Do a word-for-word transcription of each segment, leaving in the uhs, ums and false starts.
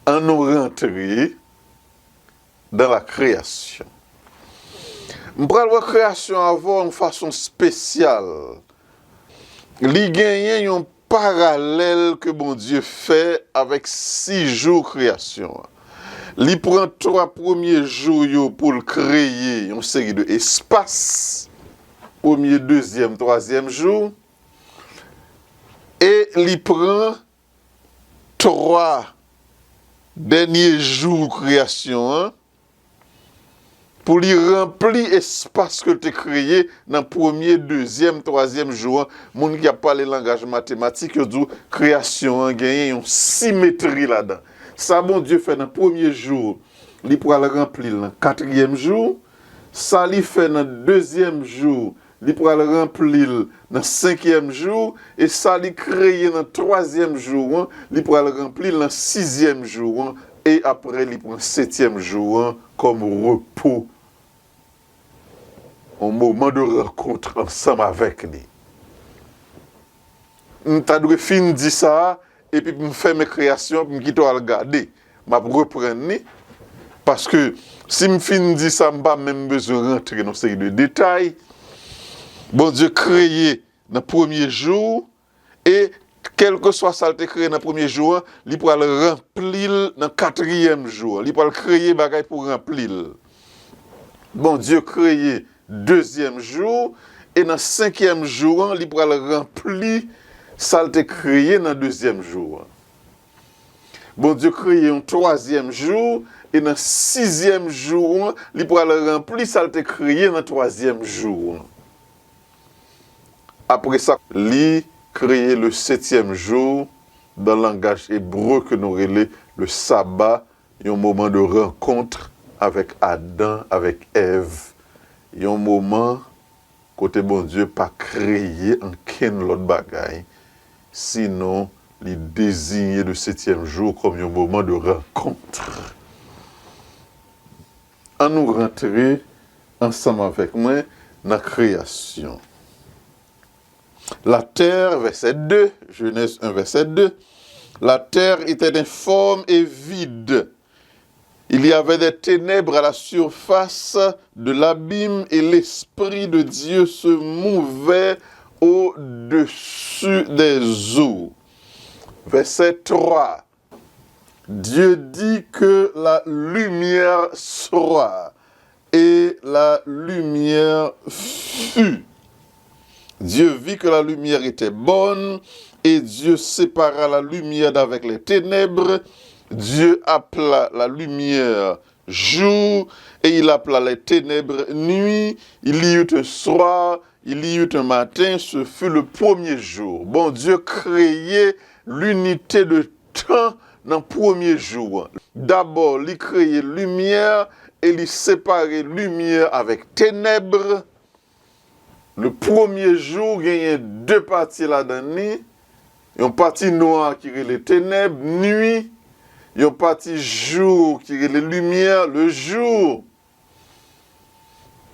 An nou rantre dans la création. M pral wè kreyasyon avè w yon fason espesyal. Li genyen yon paralèl ke Bondye fè avèk sis jou kreyasyon an. Li pran twa premye jou yo pou l kreye yon seri de espas, premye, dezyèm, twazyèm jou, e li pran twa dènye jou kreyasyon an pou li ranpli espas ke l te kreye nan premye, dezyèm, twazyèm jou an. Moun ki ap pale langaj matematik, yo di w kreyasyon an genyen yon simetri ladan. Sa Bondye fè nan premye jou, li pral ranpli l nan katriyèm jou. Sa li fè nan dezyèm jou, li pral ranpli l nan senkyèm jou, e sa li kreye nan twazyèm jou an, li pral ranpli l nan sizyèm jou an, e apre li pran setyèm jou an kòm repo, yon moman de rankont ansanm avèk li. M ta dwe fin di sa a, epi pou m fèmen kreyasyon an, pou m kite w al gade. M ap reprann li, paske si m fin di sa, m pa menm bezwen rantre nan seri de detay. Bondye kreye nan premye jou, e kèlkeswa sa l te kreye nan premye jou an, li pral ranpli l nan katriyèm jou an. Li pral kreye bagay pou ranpli l. Bondye kreye dezyèm jou, e nan senkyèm jou an, li pral ranpli sa l te kreye nan dezyèm jou an. Bondye kreye yon twazyèm jou, e nan sizyèm jou an, li pral ranpli sa l te kreye nan twazyèm jou an. Apre sa, li kreye le setyèm jou, dans langaj ebre ke nou rele le saba, yon moman de rankont avèk Adan, avèk Èv, yon moman kote Bondye pa kreye ankenn lòt bagay, sinon li deziye le setyèm jou kòm yon moman de rankont. An nou rantre ansanm avèk mwen nan kreyasyon. La terre, verset deux, Genèse un, verset deux, la terre était informe et vide. Il y avait des ténèbres à la surface de l'abîme et l'Esprit de Dieu se mouvait au-dessus des eaux. Verset trois. Dieu dit que la lumière soit, et la lumière fut. Dieu vit que la lumière était bonne, et Dieu sépara la lumière d'avec les ténèbres. Dieu appela la lumière jour, et il appela les ténèbres nuit. Il y eut un soir, il y eut un matin, ce fut le premier jour. Bondye kreye linite de tan nan premye jou an. Dabò, li kreye limyè e li separe limyè avèk tenèb. Le premye jou genyen de pati ladan li, yon pati nwa ki rele tenèb, nwi, yon pati jou ki rele limyè, le jour.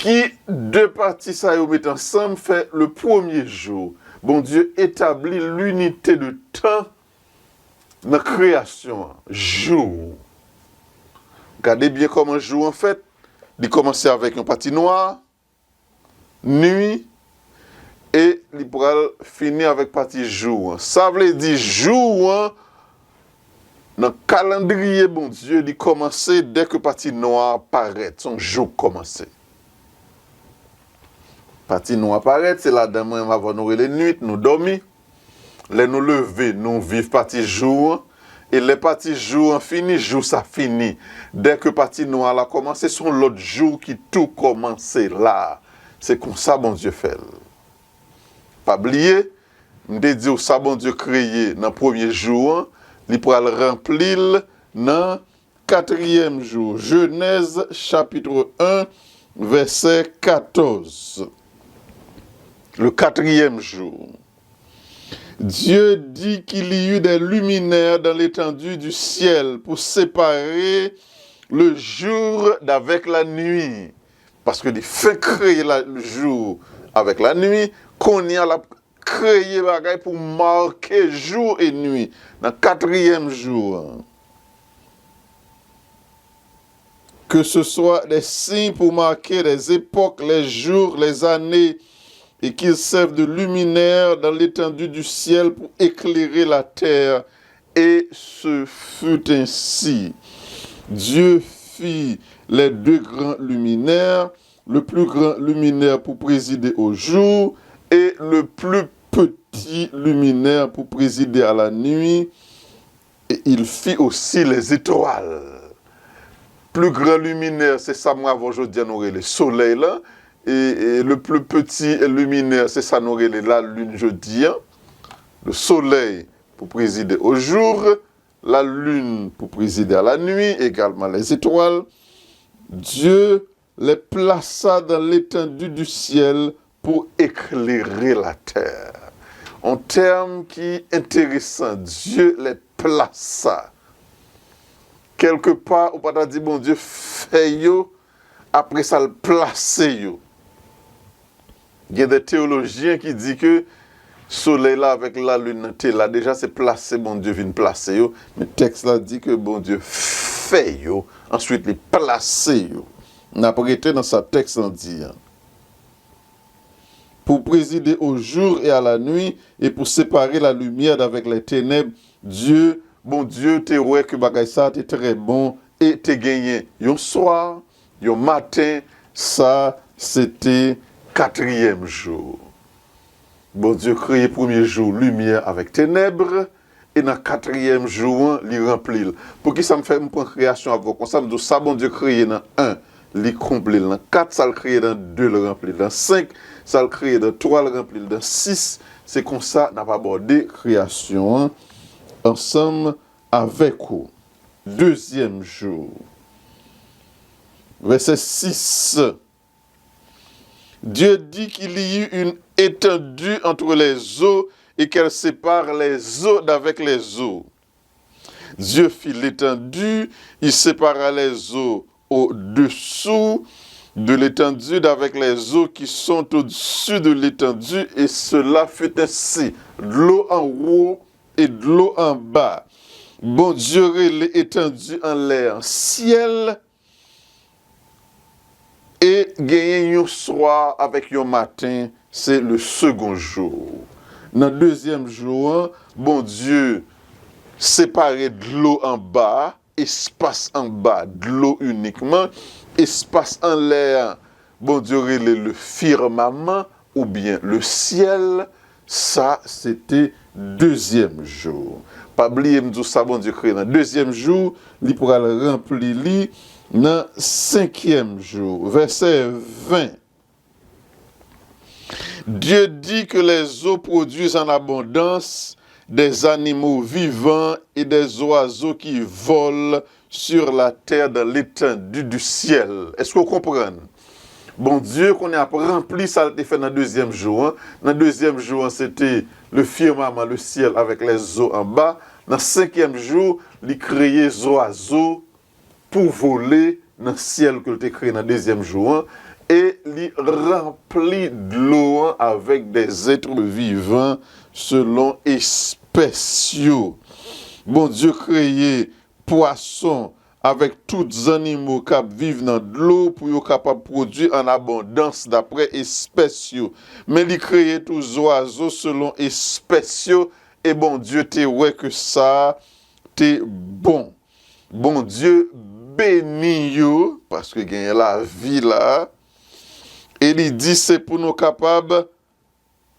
Ki de pati sa yo met ansanm fè le premye jou. Bondye etabli linite de tan nan kreyasyon an. Jou. Gade byen kòman jou an fèt. Li kòmanse avèk yon pati nwa, nwi, e li pral fini avèk pati jou an. Sa vle di jou an, nan kalandriye Bondye, li kòmanse dèke pati nwa a parèt. Se yon jou k kòmanse. Pati nwa a parèt, se ladan mwen avè w nou rele nwit, nou dòmi. Lè nou leve, nou viv pati jou an. E lè pati jou an fini, jou sa fini. Dèke pati nwa la kòmanse, se yon lòt jou ki tou kòmanse la. Se konsa Bondye fè l. Pa bliye, m te di w sa Bondye kreye nan premye jou an, li pral ranpli l nan katriyèm jou. Genèse chapitre un, verset quatorze. Le quatrième jour. Dieu dit qu'il y eut des luminaires dans l'étendue du ciel pour séparer le jour d'avec la nuit. Paske li fenk kreye la, jou avèk lanwi, kounye a l ap kreye bagay pou make jou e nwi nan katriyèm jou an. Que ce soit des signes pour marquer les époques, les jours, les années, et qu'ils servent de luminaire dans l'étendue du ciel pour éclairer la terre. Et ce fut ainsi. Dieu fit les deux grands luminaires, le plus grand luminaire pour présider au jour et le plus petit luminaire pour présider à la nuit. Et il fit aussi les étoiles. Pli gran liminè, se sa m avè w jodi a nou rele solèy la. E, e le plus petit luminaire, se sa nou rele lalin jodi a. Le soleil pour présider au jour, la lune pour présider à la nuit, également les étoiles. Dieu les plaça dans l'étendue du ciel pour éclairer la terre. Un terme qui est intéressant, Dieu les plaça. Kèlkepa, ou pa ta di Bondye fè yo, apre sa l plase yo. Gen de teyolojyen ki di ke solèy la avèk lalin nan te la deja, se plase Bondye vin plase yo, men tèks la di ke Bondye fè yo, answit li plase yo. N ap rete nan sa tèks lan di an. Pour présider au jour et à la nuit, et pour séparer la lumière d'avec les ténèbres, Dieu, Bondye te wè ke bagay sa a te trè bon, e te genyen yon swa, yon maten, sa se te katriyèm jou. Bondye kreye premye jou limyè avèk tenèb, e nan katriyèm jou an, li ranpli l. Poukisa m fè m pran kreyasyon avè w konsa? M di w sa Bondye kreye nan en, li konple l nan kat, sa l kreye nan de, l ranpli l nan senk, sa l kreye nan twa, l ranpli l nan sis. Se konsa n ap abòde kreyasyon an ansanm avèk ou. Dezyèm jou. Vèsè sis. Dieu dit qu'il y eut une étendue entre les eaux et qu'elle sépare les eaux d'avec les eaux. Dieu fit l'étendue, il sépara les eaux au-dessous de l'étendue d'avec les eaux qui sont au-dessus de l'étendue, et cela fut ainsi. Dlo anwo e dlo anba. Bondye rele etandi anlè an syèl, e genyen yon swa avèk yon maten, se le second jour. Nan dezyèm jou an, Bondye separe dlo anba a, espas anba dlo inikman, espas anlè an, Bondye rele le firmament oubyen le ciel, sa se te dezyèm jou. Pa bliye m di w sa Bondye kreye nan dezyèm jou, li pral ranpli li nan senkyèm jou. Vèsè ven. Dieu dit que les eaux produisent en abondance des animaux vivants et des oiseaux qui volent sur la terre dans l'étendue du ciel. Èske w konprann? Bondye konnen ap ranpli sa l te fè nan dezyèm jou an. Nan dezyèm jou an, se te le firmament, le ciel avec les eaux anba. Nan senkyèm jou, li kreye zwazo pou vole nan syèl ke l te kreye nan dezyèm jou an, e li ranpli dlo an avèk des êtres vivants selon espès yo. Bondye kreye pwason avèk tout zannimo k ap viv nan dlo pou yo kapab pwodui an abondans dapre espès yo. Men li kreye tou zwazo selon espès yo, e Bondye te wè ke sa te bon. Bondye beni yo, paske genyen lavi la, e li di se pou nou kapab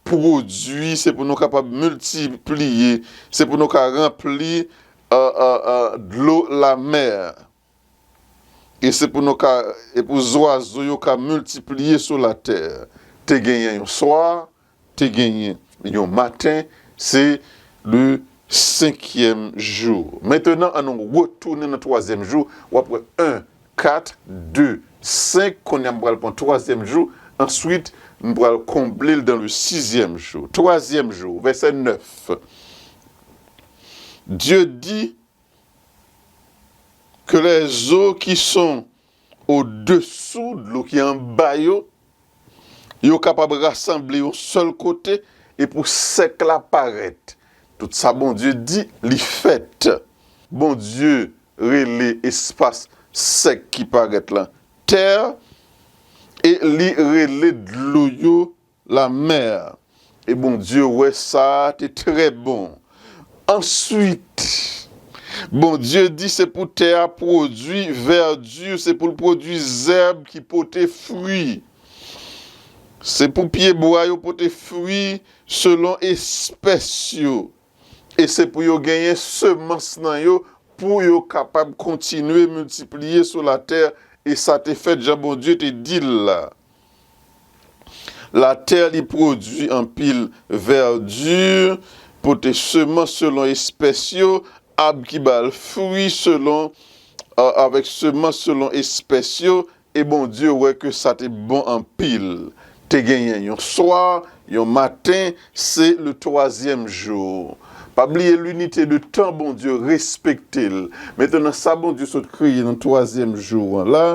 pwodui, se pou nou kapab miltipliye, se pou nou ka ranpli, euh, euh, euh, dlo lamè. E se pou nou ka, e pou zwazo yo ka miltipliye sou latè. Te genyen yon swa, te genyen yon maten, se le senkyèm jou. Mentenan, ann nou retounen nan twazyèm jou, w ap wè en, kat, de, senk, kounye a m pral pran twazyèm jou, answit, m pral konble l dans le sixième jour. Twazyèm jou, vèsè nèf. Dieu dit que les eaux qui sont au-dessous, dlo ki anba yo, yo kapab rasanble yon sèl kote e pou sèk la parèt. Tout sa Bondye di, li fèt. Bondye rele espas sèk ki parèt lan tè, e li rele dlo yo la mè. E Bondye wè sa te trè bon. Answit, Bondye di se pou tè a pwodui vèdi, se pou l pwodui zèb ki pote fwi. Se pou pyebwa yo pote fwi selon espès yo. E se pou yo genyen semans nan yo, pou yo kapab kontinye miltipliye sou latè. E sa te fèt jan Bondye te di l la. Latè li pwodui anpil vèdi, pote semans selon espès yo, ab ki ba l fwi selon, a, avèk semans selon espès yo, e Bondye wè ke sa te bon anpil. Te genyen yon swa, yon maten, se le twazyèm jou. Pa bliye, linite de tan Bondye respekte l. Mentnan, sa Bondye sot kreye nan twazyèm jou an la,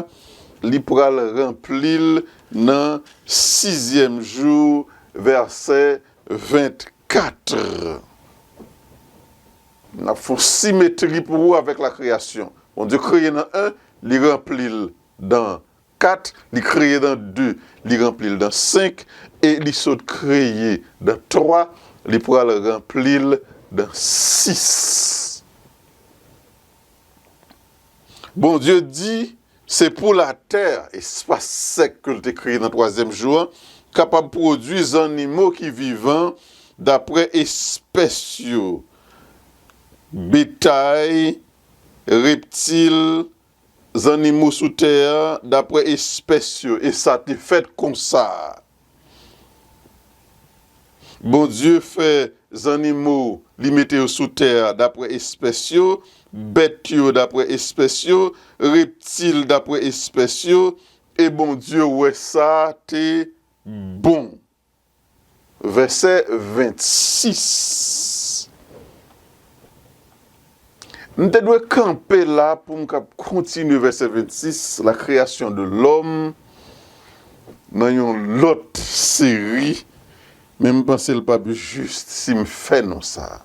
li pral ranpli l nan sizyèm jou, vèsè vennkat. N ap fè yon simetri pou ou avèk la kreyasyon. Bondye kreye nan en, li ranpli l dan kat, li kreye dan de, li ranpli l dan senk, e li sot kreye dan twa, li pral ranpli l dan sis. Bondye di, se pou latè, espas sèk ke l te kreye nan twazyèm jou an, kapab pwodui zannimo ki vivan dapre espès yo, betay, reptil, zannimo sou tè a, dapre espès yo, e sa te fèt konsa. Bondye fè zannimo, li mete yo sou tè a dapre espès yo, bèt yo dapre espès yo, reptil dapre espès yo, e Bondye wè sa te bon. Vèsè vennsis. M te dwe kanpe la pou m kab kontinye vèsè vennsis, la création de l'homme, nan yon lòt seri, men m panse l p ap jis si m fè nou sa.